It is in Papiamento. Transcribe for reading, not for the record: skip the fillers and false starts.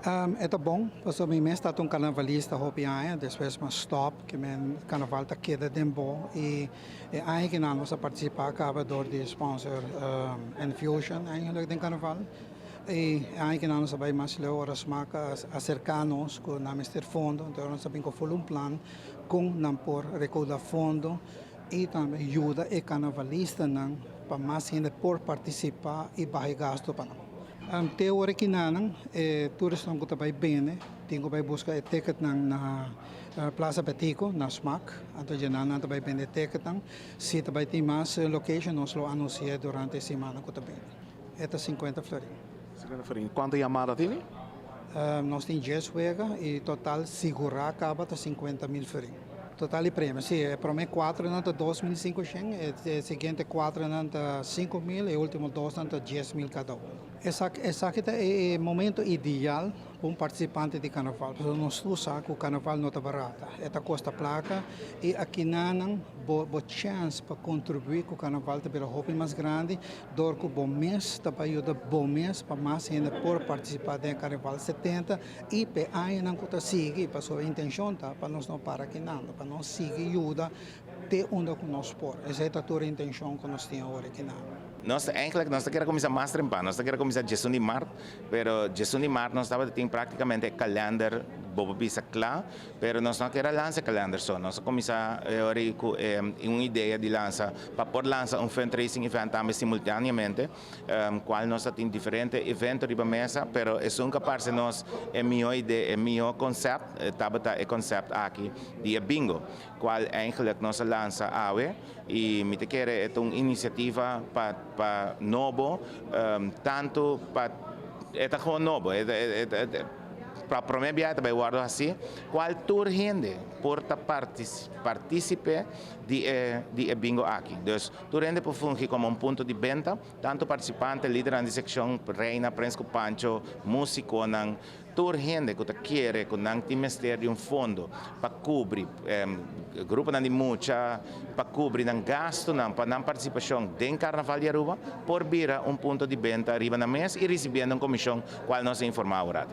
E ta bon, pasobra mi mes ta un carnavalista hopi aña, despues m'a stop, kiermen carnaval ta keda den bo y e aña cu nos a participa caba door di sponsor Infusion eigenlijk den carnaval. Y aña cu nos a bay mas leu, ora SMAC a acerca nos cu nan mester fondo, anto nos a bin cu un plan con nan por recauda fondo y tambe yuda e carnavalistanan pa mas hende por participa y baha gasto pa nan. Te ora cu nan, tur esnan cu bay bene, tin cu bay busca e ticket na Plaza Betico, na SMAC, anto ya nan bay bende ticket nan. Si bay tin mas location, nos lo anuncia durante e siman cu ta bin. E ta 50 florin. 50 florin. Cuanto yamada tin? Nos tin 10 wega y total sigura caba ta 50 mil florin. Total e premio, si, prome 4 nan ta 2.500, e siguiente 4 nan ta 5 mil y ultimo 2 nan ta 10 mil cada un. Esaki ta e momento ideal pa un participante di carnaval. Pasobra nos sa cu carnaval no ta barata. E ta costa placa y aki nan bo chance pa contribui cu carnaval ta bira hopi mas grandi, door cu bo mes ta pa yuda bo mes pa mas hende por participa den Carnaval 70 y pa añanan cu ta sigui, pasobra e intencion ta pa nos no para aki nan, pa nos sigui yuda te unda cu nos por. Esey ta e intencion cu nos tin awor aki nan. Nos eigenlijk nos kier cuminsa mas trempan, nos kier cuminsa 11 di maart, pero 11 di maart nos tabata tin practicamente calendar bo bisa cla, pero nos no kier lansa calendar so, nos a cuminsa cu un idea di lansa pa por lansa un fundraising event tambe simultaneamente, cual nos tin diferente evento riba mesa, pero e un parce nos e miho idea, e miho concept, tabata e concept aki di bingo, cual eigenlijk nos a lansa awe y mi ta kere e un iniciativa pa nobo, tanto pa e ta gewoon nobo, pa prome biaha tambe wordo asina, cual tur hende por ta participe di e bingo aki. Dus tur hende por fungi como un punto di benta, tanto participante, lider di seccion, reina, prins pancho, musico, nan, tur hende cu kier, cu nan tin mester di un fondo pa cubri grupo di mucha, pa cubri nan gasto, nan, pa nan participacion den Carnaval di Aruba, por bira un punto di benta ariba na mes y ricibiendo un comision cual nos a informa awor.